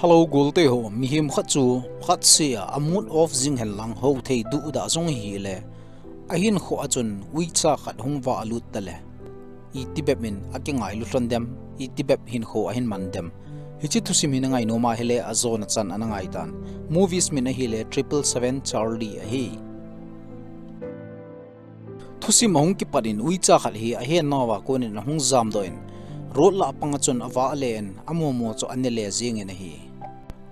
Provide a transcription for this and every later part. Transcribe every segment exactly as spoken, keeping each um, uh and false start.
Hello, golte ho, mihem khat chu khat sea a mood off jing hen lang ho thei duhdah jong hile, ahinkho a chun uicha khat hung vah lut tale, iti bep in akingailu lhon dem, iti bep hinkho ahin man dem. Hiche thusim hi na ngainom ahile ajona chan ana ngaitan. Movies min ahile Triple Seven Charlie ahi. Thusim ahung kipat in uicha khat hi ahennauva konin ahung jamdoh in, road lah panga chun avah le in, amomo chu anele jingin ahi.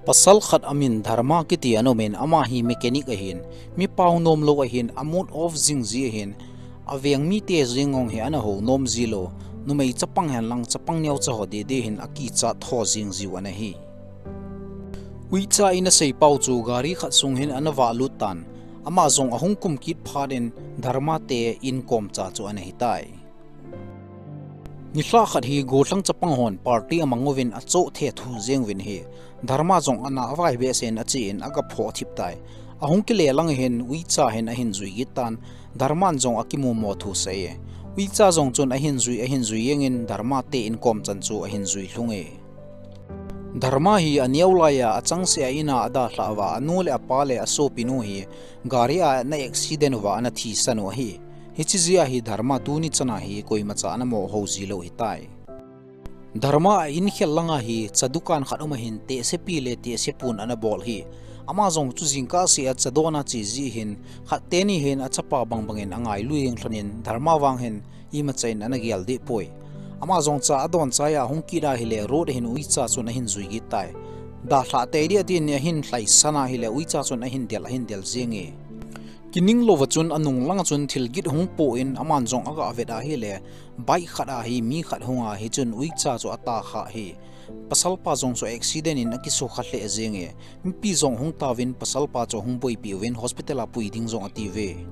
Pasal khat amin Dharma kiti ana umin, ama hi mechanic ahin, mi pao nomlou ahin, a mood off jing ji ahin, aveng mite jeng jong hi ana hou nom jilou, numei chapang hen lang chapang neocha ho dede hin akichat tho jing jiu ana hi. Uicha in asei pau chu gari khat sung hin ana vah lut tan, ama jong ahung kum kit phat in Dharma te inkom cha chu ana hitai. Nilhah khat hi gollhang chapang hon party amang uvin achoh thethu jeng uvin ahi. Dharma jong ana avai behseh in achen agaphoh thip tai. Ahung kile lang hin uicha hin ahin jui kit tan, Dharma in jong akimumo thu asei e. Uicha jong chun ahin jui, ahin jui jengin Dharma te inkom chan chu ahin jui lhung e. Dharma hi aneo laiya achangseh a ina adalhah uva, anu le apa le asopinu hi gari a ana accident uva ana thisan u ahi. Hiche jeh a hi Dharma tuni chana hi koimacha ana mohou jilou hitai. Dharma a inkhel langa hi cha dukan khat um ahin, tehsepi le tehsepun ana bol hi. Ama jong chu jingkah sea cha dona che ji hin, khat teni hin achapa bangbangin angailu jeng lhonin, Dharma vang hin imacha in ana gel deh poi. Ama jong cha adon chaiya ahung kit ahile, road a hin uicha chun ahin jui kit tai. Dalhah tei ding atin ahin lhaisan ahile, uicha chun ahin del, ahin del jenge. Kining louva chun anung langa chun thilgin hung poh in, aman jong aga vet ahile, bike khat a hi mi khat hunga hichun uicha chu ata kha hi. Pasalpa jong chu accident in akisukha lheh jenge. Mipi jong hung tauvin pasalpa chu hung boipi uvin hospital a pui ding jong atiuve.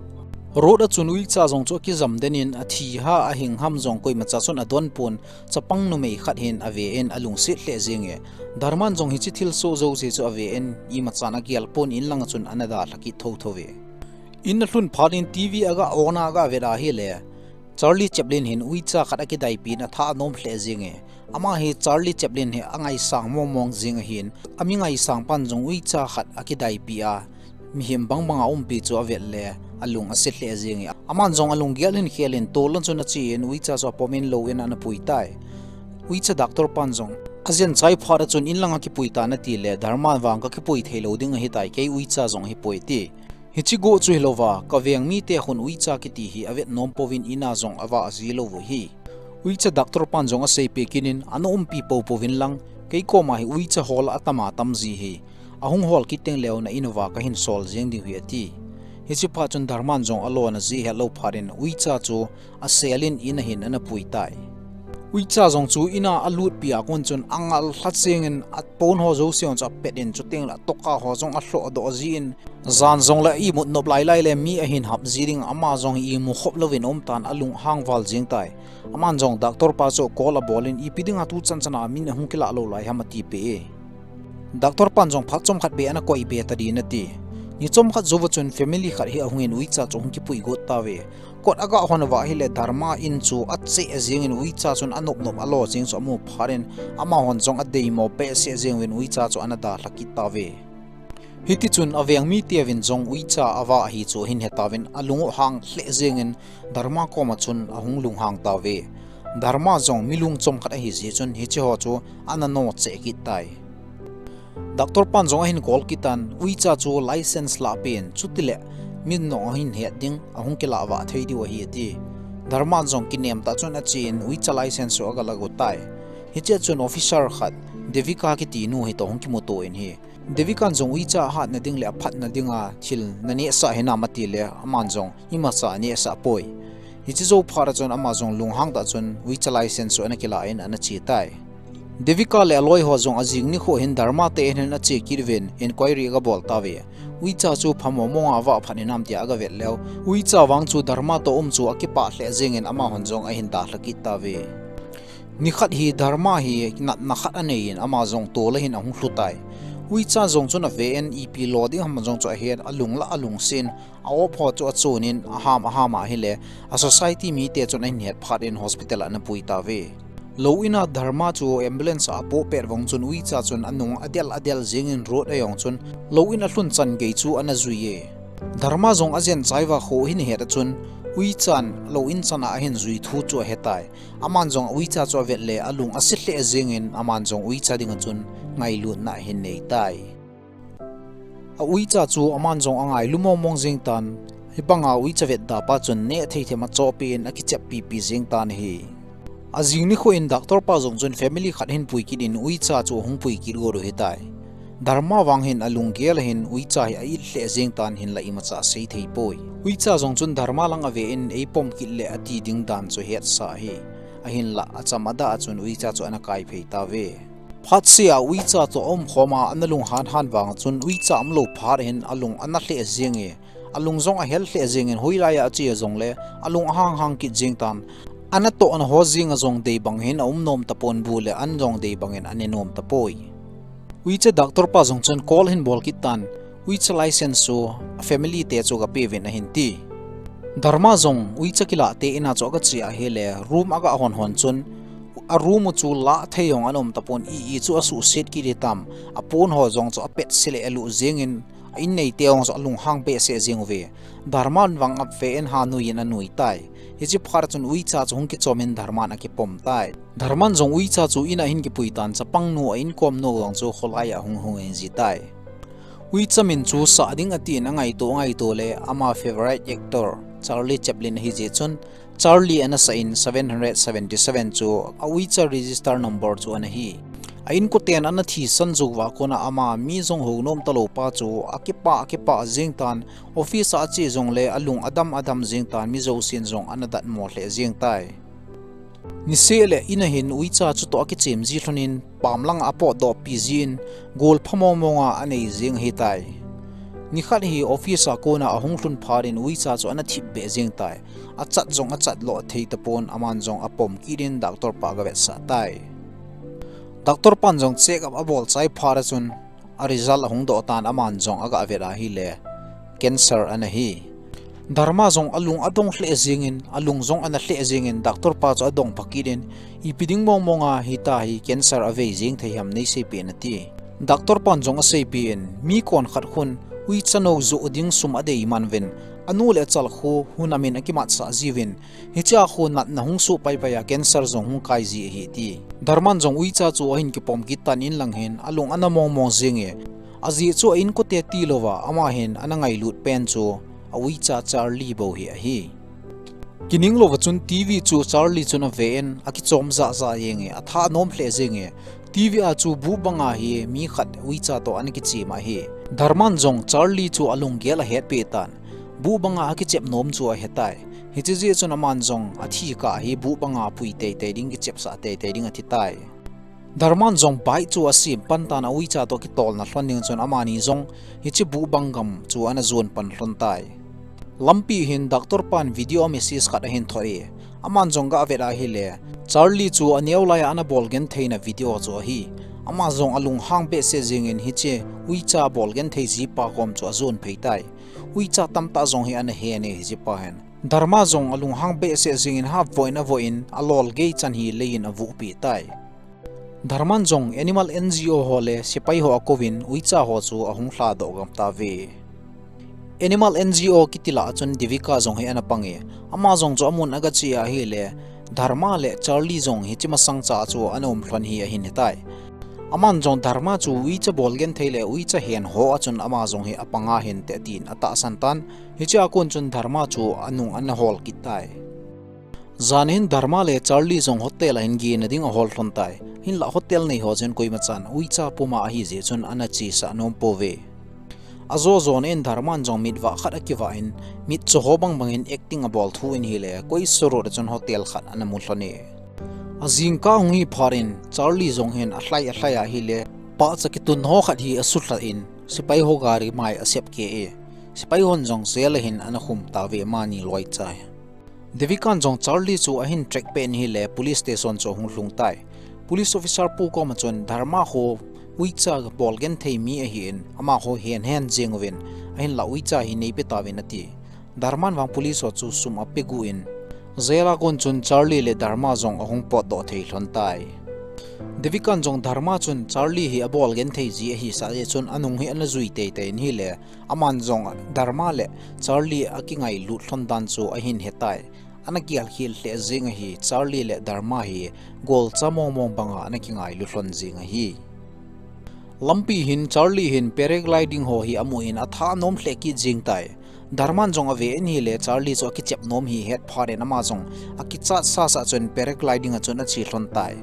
Road a chun uicha jong chu akijam den in athi ham ahing ham jong koimacha chun adonpon, chapang numei khat hin aven alungset lheh jenge. Dharman jong hiche thilsoh jouse chu aven imachan agel pon in langa chun ana dalha kit thotho uve. In alhun phat in TV aga on a aga vet ahile, Charlie Chaplin hin uicha khat akidaipi in atha anom lheh jenge. Ama hi Charlie Chaplin hi angaisang mongmong jing ahin, ami ngaisang pan jong uicha khat akidaipi a, mihem bangbang aumpi chu avet le alung ase lheh jenge. Aman jong alunggel hin khel in tol langa chun achen uicha chu apom in lou in ana pui tai. Uicha doctor pan jong ajen chai phat a chun in langa kipui tan atile, Dharma vang kakipui theilou ding ahitai, kei uicha jong ahipoi ati. Hiche goh chu hilouva, kaveng mite khun uicha kiti hi avet nom pouvin ina jong avah ji lou u ahi. Uicha doctor pan jong aseipeh kit in, ana umpi poupou vin lang, kei koma hi uicha hol atama tam ji hi, ahung hol kit teng leu na in uva kahin sol jeng diu ahi ati. Hiche phat chun Dharman jong alona ji ahet lou phat in uicha chu asel in in a hin ana pui tai. Uicha jong chu in a alutpi a kon chun angal lha jeng in apon ho jouse jong chu apet in chuteng le atoka ho jong alhoh doh ji in, jan jong le imut nop lailai le mi ahin hap ji ding ama jong hi imu khop louvin aum tan alunghang val jeng tai. Aman jong doctor pa chu call abol in ipi dinga tu chan chan a min ahung kilah lou lai ham atipeh e. Doctor pan jong phat chomkhat beh ana koi be tadin ati. Ni chomkhat jouva chun family khat hi ahung in uicha chu ahung kipui got tauve. Kot aga hon uva ahile Dharma in chu ache jeng in uicha chun anop nop alo jeng chu amu phat in amahon jong adeimo behseh jeng uvin uicha chu ana dalha kit tauve. Hiti chun aveng mite uvin jong uicha avah hi chu ahin he tauvin alung u hang lheh jeng in Dharma koma chun ahung lunghang tauve. Dharma jong mi lungchom khat ahi jeh chun hiche ho chu ana nocheh kit tai. Doctor pan jong ahin call kit tan, uicha chu license lah pen, chutile mi nong ahin het ding, ahung kilah vah thei diu ahi ati. Dharman jong kinem tah chun achen uicha license chu aga la got tai. Hichea chun officer khat, Devika kiti nu hi toh hung kimuto in ahi. Devikan jong uicha ahatna ding le aphatna dinga thil nanehsah hinam atile, aman jong imacha anehsah poi. Hiche jou phat a chun ama jong lunghang tah chun uicha license chu ana kilah in ana che tai. Devika le aloi ho jong ajing nikho hin Dharma te in hin ache kit uvin inquiry aga bol tauve. Uicha chu phamo monga avah phat hinam tia aga vet leu, uicha vang chu Dharma toh um chu akipah lheh jeng in amahon jong ahin dalha kit tauve. Nikhat hi Dharma hi natna khat anei in ama jong tol a hin ahung lhu tai. Uicha jong chun aven ipi lo ding ham jong chu ahen alung la alungsen a-op ho chu achon in aham aham ahile a society mite chun ahin het phat in hospital a ana pui tauve. Lou in a Dharma chu ambulance a apoh pet vang chun Uicha chun anung adel adel jingin road a jong chun lou in alhun chan gei chu ana jui e. Dharma jong ajen chai uva kho hin het a chun Uichan lou in chan a ahin jui thu chu ahetai. Aman jong Uicha chu avet le alung asit lheh jingin aman jong Uicha ding a chun ngailutna ahin nei tai. A Uicha chu aman jong angailu mong mong jing tan, hibanga Uicha vetda pa chun neh thei them achohpeh in akichep pipi jing tan ahi. Ajing nikho in doctor pa jong chun family khat hin pui kit in Uicha chu ahung pui kit got u ahitai. Dharma vang hin alunggel a hin Uicha hi a-it lheh jing tan hinlah imacha asei thei poi. Uicha jong chun Dharma lang ave in eipom kit le ati ding dan chu hetsa ahi. Ahinlah acham adah a chun Uicha chu ana kai phei tauve. Phatseh a Uicha toh aumkhom a ana lunghan han vang chun Uicha umlou phat hin alung ana lheh jing e, alung jong ahel lheh jingin hoilai a ache jongle alung ahang hang kit jing tan, ana toh ana ho jing a jong dei bang hin aum nom tapon, bu le an jong dei bangin ane nom tapoi. Uicha doctor pa jong chun call hin bol kit tan, Uicha license chu a family te chu gapeuvin ahin ti. Dharma jong Uicha kilah te in a chu agache ahile room agahon hon chun a room u chu lah thei jong ana um tapon, i i chu asuhset kit hitam, apon ho jong chu apetse le aluh jingin a in neite jong chu alunghang behseh jing uve. Dharman vang ave in ha nui in anui tai. Hiche phat chun Uicha chu hung kichom in Dharman akipom tai. Dharman jong Uicha chu in a hin kipui tan, chapang nu a inkom nu jong chu kholai a hung hung in ji tai. Uicha min chu sah ding atin angaito angaito le ama favourite actor Charlie Chaplin ahi jeh chun Charlie ana sah in seven hundred seventy seven chu a Uicha register number chu ana hi. A inkoten ana thisan jou uva kona ama mi jong hou nom talou pa chu akipah akipah jing tan, office a ache jongle alung adam adam jing tan, mi jousen jong ana datmo lheh jing tai. Niseh le in a hin Uicha chutoh akichem ji lhon in pam langa apotdoh pi jin, gol pha mong mong a anei jing ahitai. Nikhat hi office a kona ahung lhun phat in Uicha chu ana thip beh jing tai. Achat jong achat loh thei tapon, aman jong apom kit in doctor pa agavetsah tai. Doctor pan jong check up abol chai phat a chun a result ahung doh tan, aman jong agavet ahile cancer ana hi. Dharma jong alung adong lheh jingin, alung jong ana lheh jingin, doctor pa chu adong pha kit in, ipi ding mong mong a hita hi cancer avei jing thei ham neiseipeh in ati. Doctor pan jong aseipeh in, mi kon khat khun Uicha nou joh ding sum adei man uvin, anu le achal khu hun amin akimatsah jiuvin, hichea khu natna hung soh pai pai a cancer jong hung kai ji ahi ati. Dharman jong Uicha chu ahin kipom kit tan in lang hin alung ana mong mong jing e, ajeh chu a inkote tilouva ama hin ana ngailut pen chu a Uicha Charlie bou hi ahi. Kining louva chun TV chu Charlie chun ave in akichom jah jah jing e, atha nom lheh jing e, TV a chu buh banga hi mi khat Uicha toh ana kichem ahi. Dharman jong Charlie chu alunggel ahetpeh tan, buh banga akichep nom chu ahetai. Hiche jeh chun aman jong athi kah hi buh banga pui teitei ding, kichepsah teitei ding ati tai. Dharman jong bike chu asem pan tan, a Uicha toh kitolna lhon ding chun amani jong hiche buh bang gam chu ana jon pan lhon tai. Lampi hin doctor pan video message khat ahin thot e, aman jong gavet ahile Charlie chu aneo laiya ana bol gentheina video chu ahi. Ama jong alunghang behseh jingin hiche Uicha bol genthei jipa kom chu ajon phei tai. Uicha tamtah jong hi ana hen e hichepa hin. Dharma jong alunghang behseh jingin hapvoh in avoh in alol gei chan hi leiyin avuhpeh tai. Dharman jong Animal NGO ho le sepai ho akouvin Uicha ho chu ahung lhadoh gam tauve. Animal NGO kiti lah a chun Devika jong hi ana pang e, ama jong chu amun agache ahile Dharma le Charlie jong hiche masang cha chu ana um lhon hi ahin hetai. Aman jong Dharma chu Uicha bol genthei le Uicha hen ho a chun ama jong hi apanga hinte atin atahsan tan, hichea kon chun Dharma chu anung ana hol kit tai. Jan hin Dharma le Charlie jong hotel a hin gena ding ahol lhon tai. Hinlah hotel nei ho chun koimachan Uicha puma ahi jeh chun ana chesah nom pouve. Ajo jona in Dharman jong mitvah khat akivah in, mitcho ho bang bangin acting abol thu in hile, koi surut a chun hotel khat ana mu lhon e. Ajingkah hung hi phat in Charlie jong hin alhai alhai ahile, pahcha kitun ho khat hi asulhat in sepai ho gari mai asep keh e. Sepai hon jong jail a hin ana khum tauve amani loicha hi. Devikan jong Charlie chu ahin track peh in hile police station chu ahung lhung tai. Police officer pu koma chun Dharma khu Uicha bol genthei mi ahin, amaho hen hen jeng uvin, ahinlah Uicha hi neipe tauvin ati. Dharman vang police ho chu sum ape gu in, Jail a kon chun Charlie le Dharma jong ahung potdoh thei lhon tai. Devika in jong Dharma chun Charlie hi abol genthei ji ahi sah jeh chun anung hi ana jui teitei in ahile, aman jong Dharma le Charlie akingailut lhon dan chu ahin hetai. Ana kial khel lheh jeng ahi, Charlie le Dharma hi golcha mongmong banga ana kingailu lhon jeng ahi. Lampi hin Charlie hin paragliding ho hi amu in atha anom lheh kit jeng tai. Dharma in jong ave in ahile Charlie chu akichep nom hi ahet phat in ama jong akichat sasa chun paragliding a chun ache lhon tai.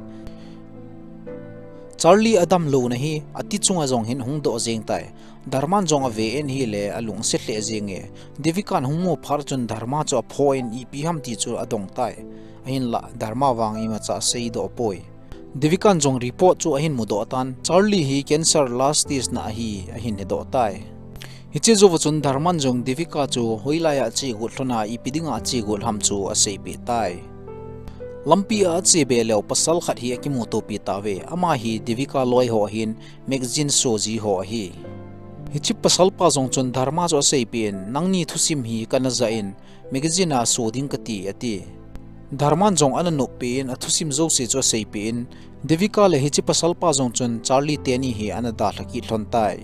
Charlie adamlouna hi ati chunga jong hin hung doh jeng tai. Dharma in jong ave in ahile alungset lheh jenge. Devika in hung mu phat chun Dharma chu apho in ipi ham ti chu adong tai. Ahinlah Dharma vang imacha aseidoh poi. Devika in jong report chu ahin mudoh tan, Charlie hi cancer last stage na ahi ahin hedoh tai. Hiche jouva chun Dharma in jong Devika chu hoilai a ache got lhon a ipi dinga ache got ham chu aseipeh tai. Lampi a ache be leu pasal khat hi akimutopi tauve, ama hi Devika loi ho ahin, magazine so ji ho ahi. Hiche pasal pa jong chun Dharma chu aseipeh in, nangni thusim hi kana ja in, magazine a so ding kati ati. Dharma in jong ana noppeh in athusim jouse chu aseipeh in, Devika le hiche pasal pa jong chun Charlie teni hi ana dalha kit lhon tai.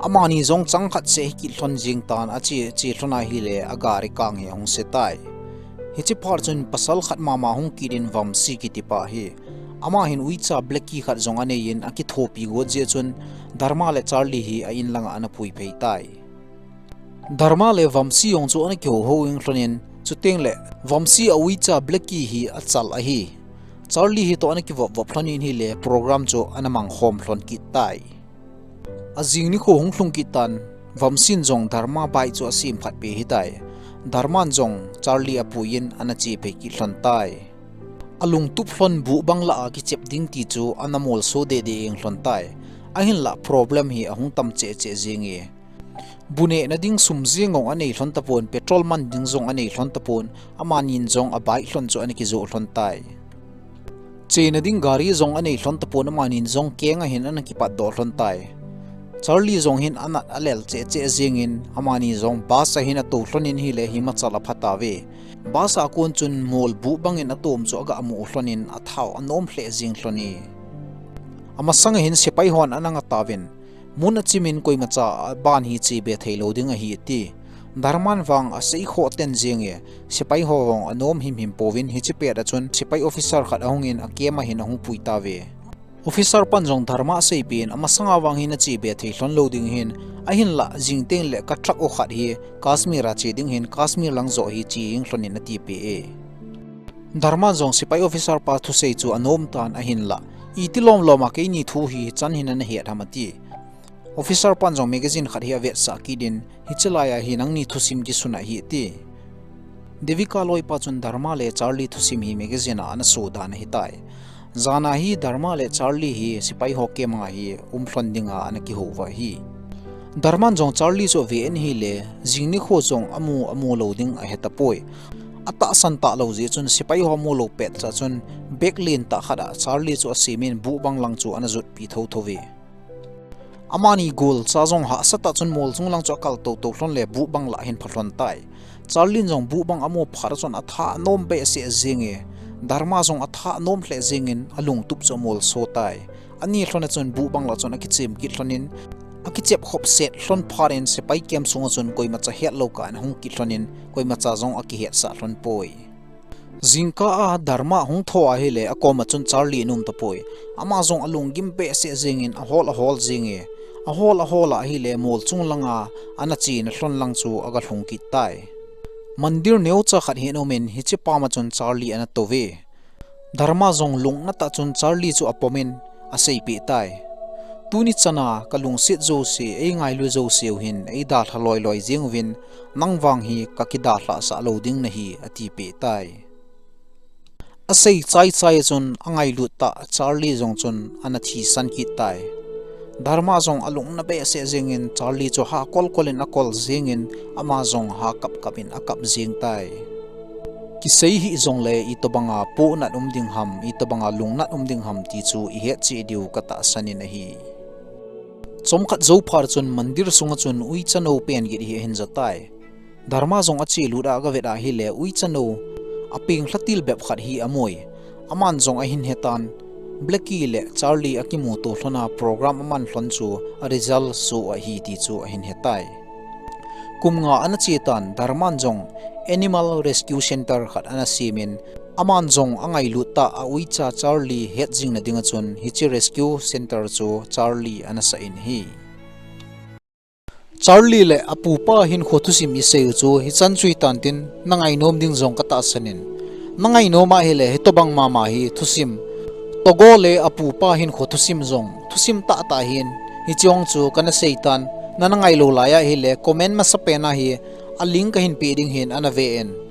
Amani jong chang khat seh hikit lhon jeng tan, ache che lhon ahile agari kang hi ahung se tai. Hiche phat chun pasal khat mama hung kit in Vamsi kiti pa hi. Ama hin uicha Blackie khat jong anei in akithopi got jeh chun Dharma le Charlie hi a in langa ana pui phei tai. Dharma le Vamsi jong chu ana kihouhou ing lhon in, chuteng le Vamsi a uicha Blackie hi achal ahi. Charlie hi toh ana kivopvop lhon in ahile program chu ana mangkhom lhon kit tai. Ajing nikho hung lhung kit tan, Vamsi in jong Dharma bike chu asem phat peh ahitai. Dharma in jong Charlie apui in ana che phei kit lhon tai. Alungtup lhon buh bang lah a kichep ding ti chu ana molso deh deh ing lhon tai. Ahinlah problem hi ahung tam cheh cheh jenge. Bu nehna ding sum jeng jong anei lhon tapon, petrol man ding jong anei lhon tapon, amanin jong a bike lhon chu ana kijoh lhon tai. Chena ding gari jong anei lhon tapon, amanin jong keng a hin ana kipatdoh lhon tai. Charlie jong hin anat alel cheh cheh jengin, amani jong bus a hin atou lhon in ahile himachal apha tauve. Bus a kon chun mol buh bangin atom chu aga mu lhon in athao anom lheh jeng lhon e. Amasang a hin sepai hon ana nga tauvin, mun achimin koimacha aban hi che be thei lou ding ahi ati. Dharma in vang asei khoh ten jenge, sepai ho vang anom himhim pouvin hiche pet a chun sepai officer khat ahungin a camp a hin ahung pui tauve. Officer pan jong Dharma aseipeh in, amasanga vang hin ache be thei lhon lou ding ahin, ahinlah jingteng le ka truck u khat hi Kashmir a che ding ahin, Kashmir lang joh hi che ing lhon in atipeh e. Dharma in jong sepai officer pa thusei chu anom tan ahinlah, iti lom lom a keini thu hi hichan hin ana het ham ati. Officer pan jong magazine khat hi avetsah kit in, hiche lai a hi nangni thusim kisun ahi ati. Devika loipa chun Dharma le Charlie thusim hi magazine a ana so dan ahitai. Jan a hi Dharma le Charlie hi sepai ho camp a hi um lhon dinga ana kihou uva ahi. Dharma in jong Charlie chu ave in ahile, jing nikho jong amu amu lou ding ahe tapoi. Atahsan talou jeh chun sepai ho amu lou petcha chun bag lentah khat a Charlie chu asemin buh bang lang chu ana jotpi thotho uve. Amani golcha jong hahsa tah chun mol chung lang chu akal toto lhon le buh bang lah hin pha lhon tai. Charlie in jong buh bang amu phat a chun atha anom behseh jenge. Dharma jong atha anom lheh jengin alungtup chu amolso tai. Ani lhon a chun buh bang lah chun akichem kit lhon in, akichep khop set lhon phat in sepai camp sunga chun koimacha hetlou kah in ahung kit lhon in, koimacha jong akihetsah lhon poi. Jingkah a Dharma hung thou ahile, akom a chun Charlie ana um tapoi. Ama jong alunggim behseh jengin ahol ahol jenge. Ahol ahol a ahile, mol chung langa ana chena lhon lang chu aga lhung kit tai. Mandir neocha khat hi ana um in, hiche pam a chun Charlie ana touve. Dharma jong lungnatah chun Charlie chu apom in aseipeh tai. Tuni chana kalungset jouse, eingailu jouseu hin eidalha loiloi jeng uvin, nang vang hi kakidalhah sah lou ding nahi, atipeh tai. Asei chaichai a chun angailut tah Charlie jong chun ana thisan kit tai. Dharma jong alungna behseh jengin Charlie chu ha kolkol in akol jengin ama jong ha kapkap in akap jeng tai. Kisei hih jongle itobanga pohnat um ding ham, itobanga lungnat um ding ham ti chu ihet cheh diu katahsan in ahi. Chomkhat jou phat chun mandir sunga chun uicha nou pen git hi ahin ja tai. Dharma jong achelut a aga vet a ahile uicha nou apeng lhatil bep khat hi amui. Aman jong ahin hetan, Blackie le Charlie akimuto lhona program aman lhon chu a result show ahi ti chu ahin hetai. Kum nga ana chetan Dharman jong Animal Rescue Center khat ana semin, aman jong angailut tah a uicha Charlie het jing nading a chun hiche rescue center chu Charlie ana sah in ahi. Charlie le apupa hinkho thusim isei u chu hichan chu hitan tin nangainom ding jong katahsan in. Nangainom ahile hitobang mama hi thusim. Togo le apupa hinkho thusim jong thusim tahtah ahin. Hiche jong chu kana seitan, nana ngailou lai ahile comment masapen a hi a link kahin peh ding hin ana ve in.